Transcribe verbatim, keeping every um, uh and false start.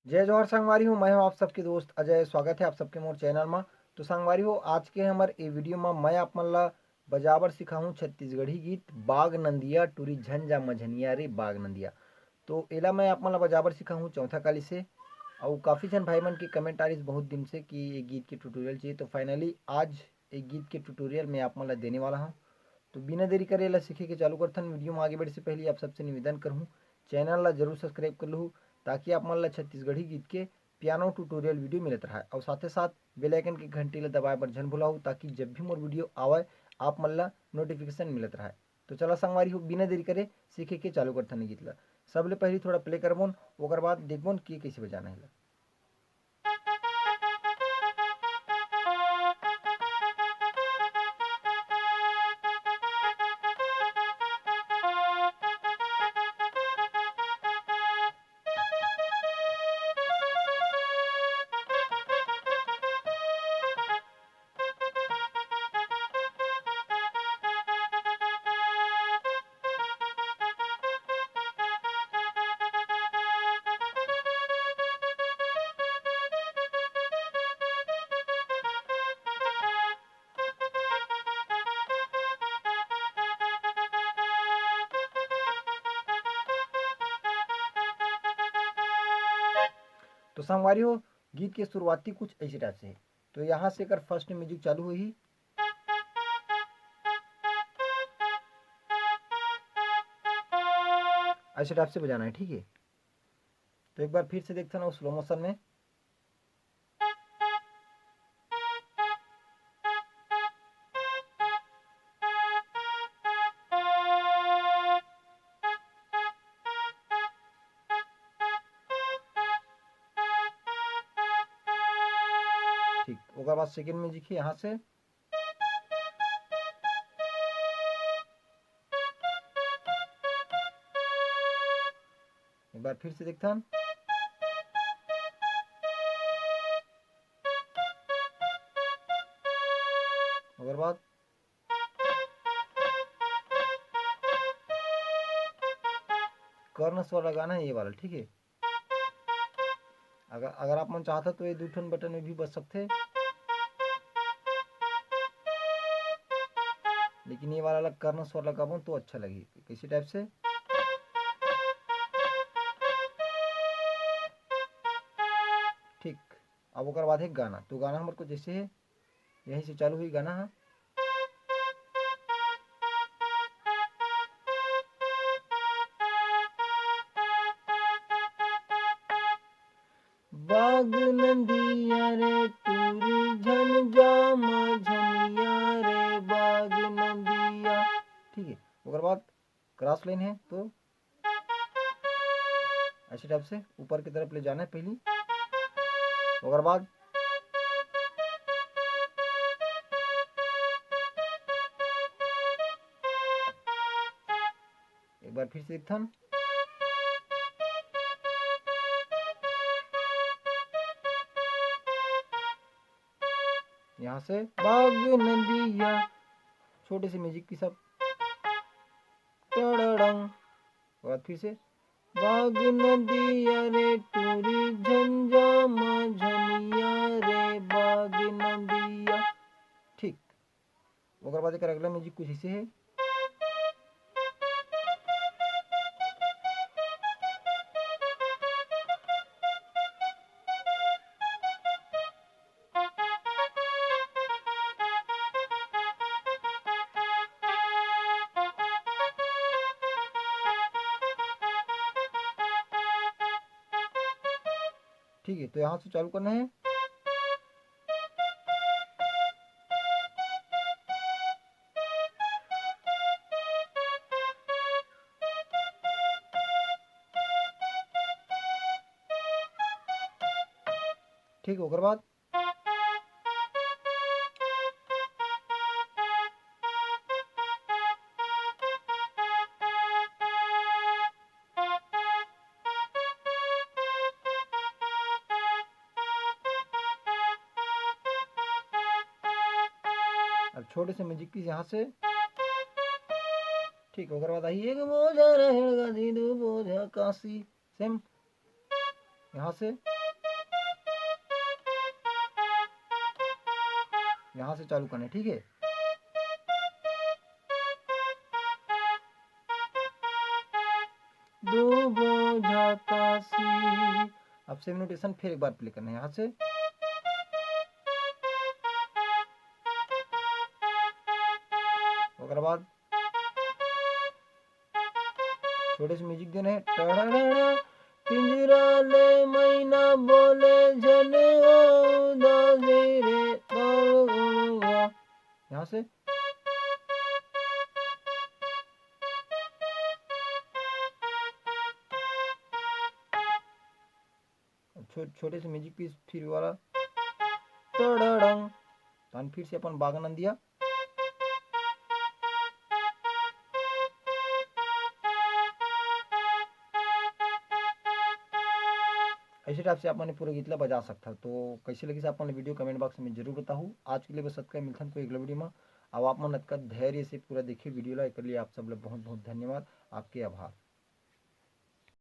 जय जोहार संगवारी हो, मैं हूं आप सबके दोस्त अजय। स्वागत है आप सबके मोर चैनल मा। तो संगवारी हो, आज के हमर ए वीडियो मा मैं आप मन ला बजाबर सिखाहूं छत्तीसगढ़ी गीत बाग नंदिया टूरी झंझा मझनिया रे बाग नंदिया। तो एला मैं आप मन ला बजाबर सिखाहूं चौथा काली से। अउ काफ़ी झन भाई मन के कमेंट आ रहिस बहुत दिन से कि ये गीत के ट्यूटोरियल चाहिए, तो फाइनली आज एक गीत के ट्यूटोरियल मैं आप मन ला देने वाला हूँ। तो बिना देरी करे एला सीखे के चालू करथन। वीडियो में आगे बढ़े से पहले आप सबसे निवेदन करहूँ, चैनल ला जरूर सब्सक्राइब कर लहू, ताकि आप मन ला छत्तीसगढ़ी गीत के पियानो ट्यूटोरियल वीडियो मिलत रहे। और साथे साथ बेल आइकन के घंटी ला दबाए बर झन भुलाहू, ताकि जब भी मोर वीडियो आवे, आप मन ला नोटिफिकेशन मिलत रहे। तो चला संगवारी हो, बिना देरी करे सीखे के चालू करथन गीत ला। सबले पहले थोड़ा प्ले करबोन, ओकर बाद देखबोन कि कैसे बजाना है ला। तो संगवारी हो, गीत के शुरुआती कुछ ऐसे टाइप से है। तो यहाँ से एकर फर्स्ट म्यूजिक चालू होही, ऐसे टाइप से बजाना है, ठीक है। तो एक बार फिर से देखते हैं ना स्लो मोशन में। ठीक, ओकर बाद सेकंड म्यूजिक है यहाँ से। एक बार फिर से देखथन। ओकर बाद कर्ण स्वर लगाना है ये वाला, ठीक है। अगर, अगर आप मन चाहता तो ये दू ठन बटन में भी बज सकते, लेकिन ये वाला ला कर्ण स्वर लगाबो तो अच्छा लगही। कैसे टाइप से, ठीक। अब ओकर बाद है गाना, तो गाना हमर कुछ ऐसे है, यहीं से चालू हुई गाना है। बाग नंदिया रे टूरी झन जा मझनिया रे बाग नंदिया। ठीक है, ओकर बाद क्रॉस लाइन है, तो ऐसे टाइप से ऊपर की तरफ ले जाना है पहली, ओकर बाद एक बार फिर से देखथन। यहाँ से बाग नदिया, छोटे से म्यूजिक की सब, टड़ड़ंग। और फिर से बाग नदिया रे टूरी झंझा मझनिया रे बाग नदिया। ठीक, ओकर बाद एकर अगला म्यूजिक कुछ ऐसे है। ठीक है, तो यहाँ से चालू करना है। ठीक, ओकर बाद अब छोटे से म्यूजिक पीस यहाँ से, ठीक, ओकर बाद आई एक बोझा रहेगा जी, दो बोझा कांसी, सेम यहाँ से। यहाँ से चालू करना है, ठीक है। दो बोझा काशी। अब सेमी नोटेशन फिर एक बार प्ले करना है यहाँ से। ओकर बाद छोटे से म्यूजिक देना है, टड़ड़ड़, पिंजरा ले मैना बोले झन आऊ दादी रे, दाऊ। यहाँ से छो-, छोटे से म्यूजिक पीस फिर वाला टड़ड़ंग। तान फिर से अपन बागनंदिया। ऐसे टाइप से आप मन पूरा गीत ला बजा सकता। तो कैसे लगी आप मन वीडियो, कमेंट बॉक्स में जरूर बताहू। आज के लिए बस अतका, मिलथन कोई अगला वीडियो में। अब आप मन अतका धैर्य से पूरा देखिए वीडियो ला, एकर लिए आप सब ला बहुत बहुत धन्यवाद, आपके आभार।